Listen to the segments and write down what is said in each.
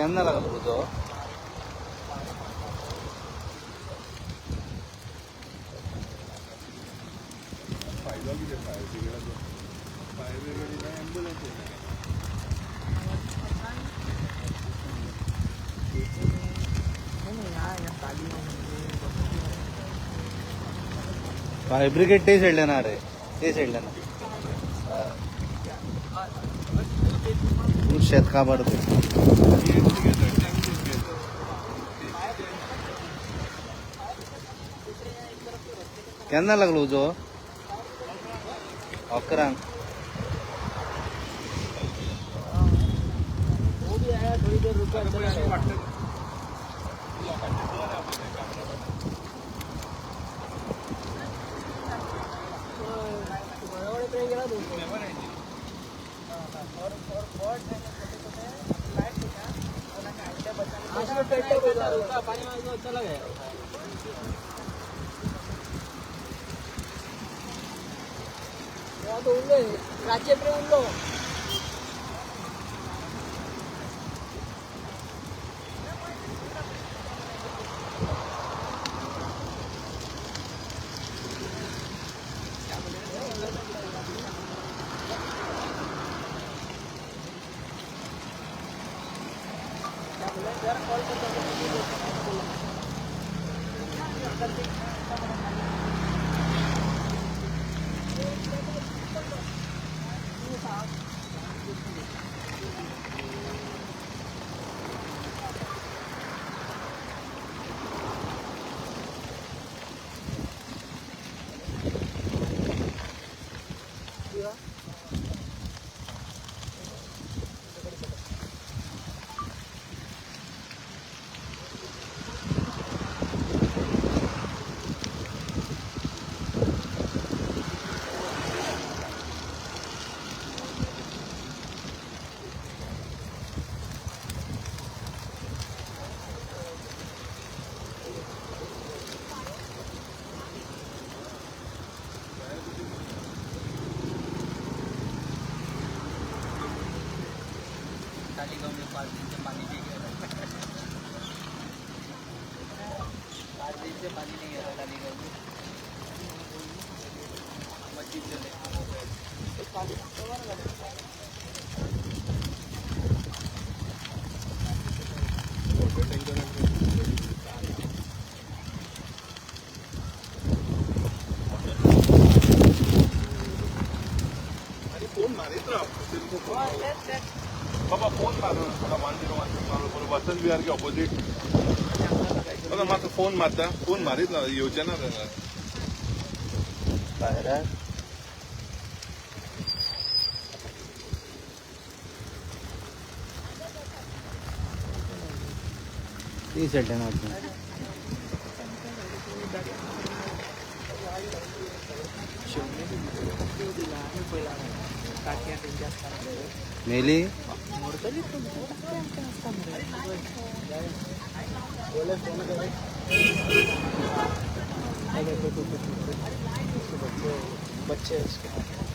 केन्ना लागलो उजो? फायदो कितें फायर ब्रिगेडाचो? फायर ब्रिगेडीन एम्बुलन्स येयना. फायर ब्रिगेड ते सायडल्यान ना रे, ते सायडल्यान ना. शेत काबार ते. केन्ना लागलो उजो? 11. वो भी आया थोड़ी देर रुका, चला गया. बरोबर गेला तू. रुका, पानी में चला गया. तो उरलो रातचे पर्यंत उरलो. टालीगांव में 5 दिन से पानी नहीं आ रहा। 5 दिन से पानी नहीं आ रहा टालीगांव में। मस्जिद चले। आनी फोन मारीत राव. बाबा फोन मारू 101 मारू वसंत विहार के ऑपोजिट. बाबा मातसो फोन मारता, फोन मारीत ना, येवचें ना जाल्यार. भायर ती सायडल्यान वचून. मेली. बच्चे उसके बच्चे.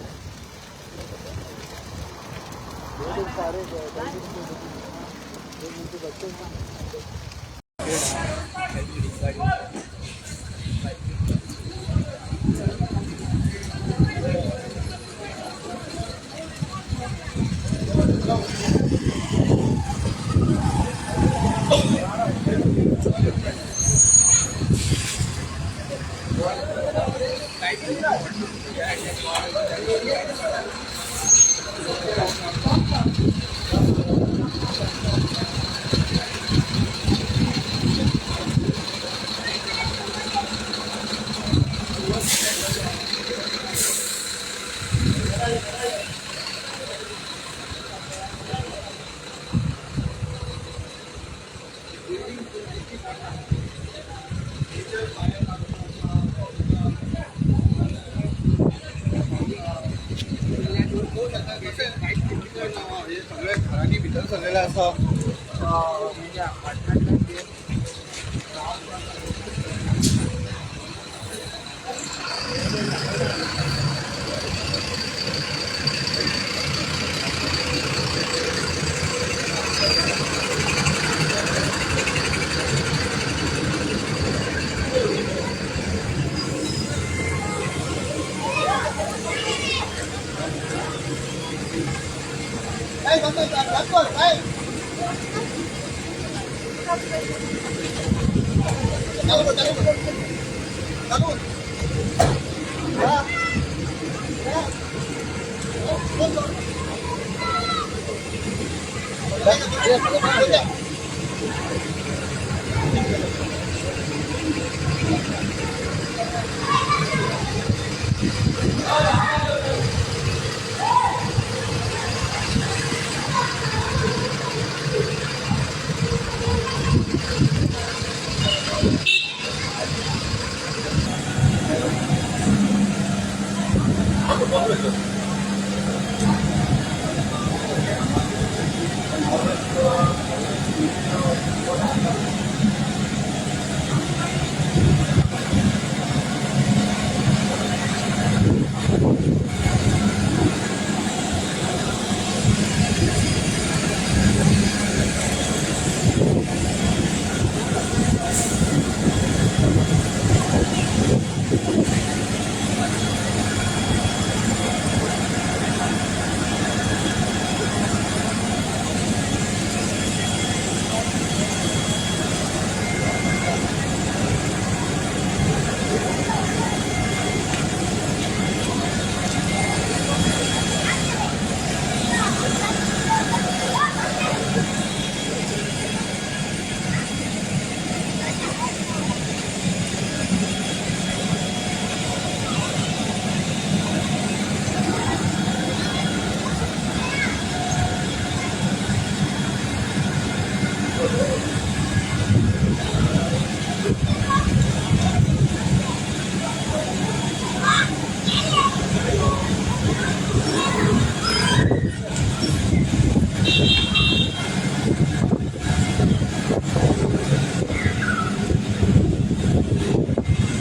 सगळे घरांनी भितर सरलेले आसा.